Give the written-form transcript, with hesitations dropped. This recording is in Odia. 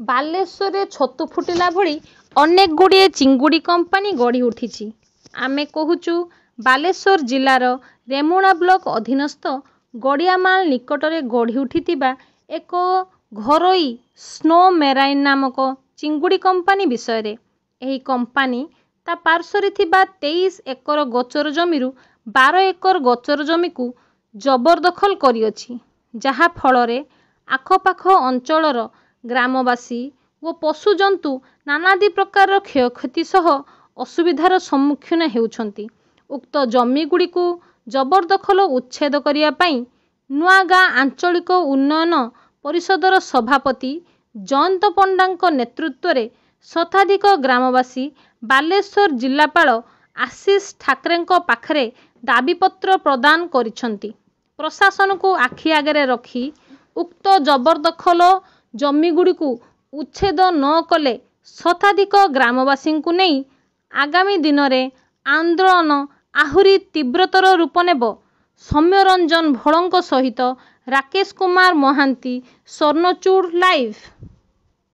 ବାଲେଶ୍ୱରରେ ଛତୁ ଫୁଟିଲା ଭଳି ଅନେକ ଗୁଡ଼ିଏ ଚିଙ୍ଗୁଡ଼ି କମ୍ପାନୀ ଗଢ଼ି ଉଠିଛି। ଆମେ କହୁଛୁ ବାଲେଶ୍ୱର ଜିଲ୍ଲାର ରେମୁଣା ବ୍ଲକ ଅଧୀନସ୍ଥ ଗଡ଼ିଆମାଳ ନିକଟରେ ଗଢ଼ି ଉଠିଥିବା ଏକ ଘରୋଇ ସ୍ନୋ ମେରାଇନ୍ ନାମକ ଚିଙ୍ଗୁଡ଼ି କମ୍ପାନୀ ବିଷୟରେ। ଏହି କମ୍ପାନୀ ତା ପାର୍ଶ୍ୱରେ ଥିବା 23 ଏକର ଗୋଚର ଜମିରୁ 12 ଏକର ଗୋଚର ଜମିକୁ ଜବରଦଖଲ କରିଅଛି, ଯାହା ଫଳରେ ଆଖପାଖ ଅଞ୍ଚଳର ଗ୍ରାମବାସୀ ଓ ପଶୁଜନ୍ତୁ ନାନାଦି ପ୍ରକାରର କ୍ଷୟକ୍ଷତି ସହ ଅସୁବିଧାର ସମ୍ମୁଖୀନ ହେଉଛନ୍ତି। ଉକ୍ତ ଜମିଗୁଡ଼ିକୁ ଜବରଦଖଲ ଉଚ୍ଛେଦ କରିବା ପାଇଁ ନୂଆଗାଁ ଆଞ୍ଚଳିକ ଉନ୍ନୟନ ପରିଷଦର ସଭାପତି ଜୟନ୍ତ ପଣ୍ଡାଙ୍କ ନେତୃତ୍ୱରେ ଶତାଧିକ ଗ୍ରାମବାସୀ ବାଲେଶ୍ୱର ଜିଲ୍ଲାପାଳ ଆଶିଷ ଠାକରେଙ୍କ ପାଖରେ ଦାବିପତ୍ର ପ୍ରଦାନ କରିଛନ୍ତି। ପ୍ରଶାସନକୁ ଆଖି ଆଗରେ ରଖି ଉକ୍ତ ଜବରଦଖଲ ଜମିଗୁଡ଼ିକୁ ଉଚ୍ଛେଦ ନ କଲେ ଶତାଧିକ ଗ୍ରାମବାସୀଙ୍କୁ ନେଇ ଆଗାମୀ ଦିନରେ ଆନ୍ଦୋଳନ ଆହୁରି ତୀବ୍ରତର ରୂପ ନେବ। ସୌମ୍ୟରଞ୍ଜନ ଭୋଳଙ୍କ ସହିତ ରାକେଶ କୁମାର ମହାନ୍ତି, ସ୍ୱର୍ଣ୍ଣଚୂଡ଼ ଲାଇଭ୍।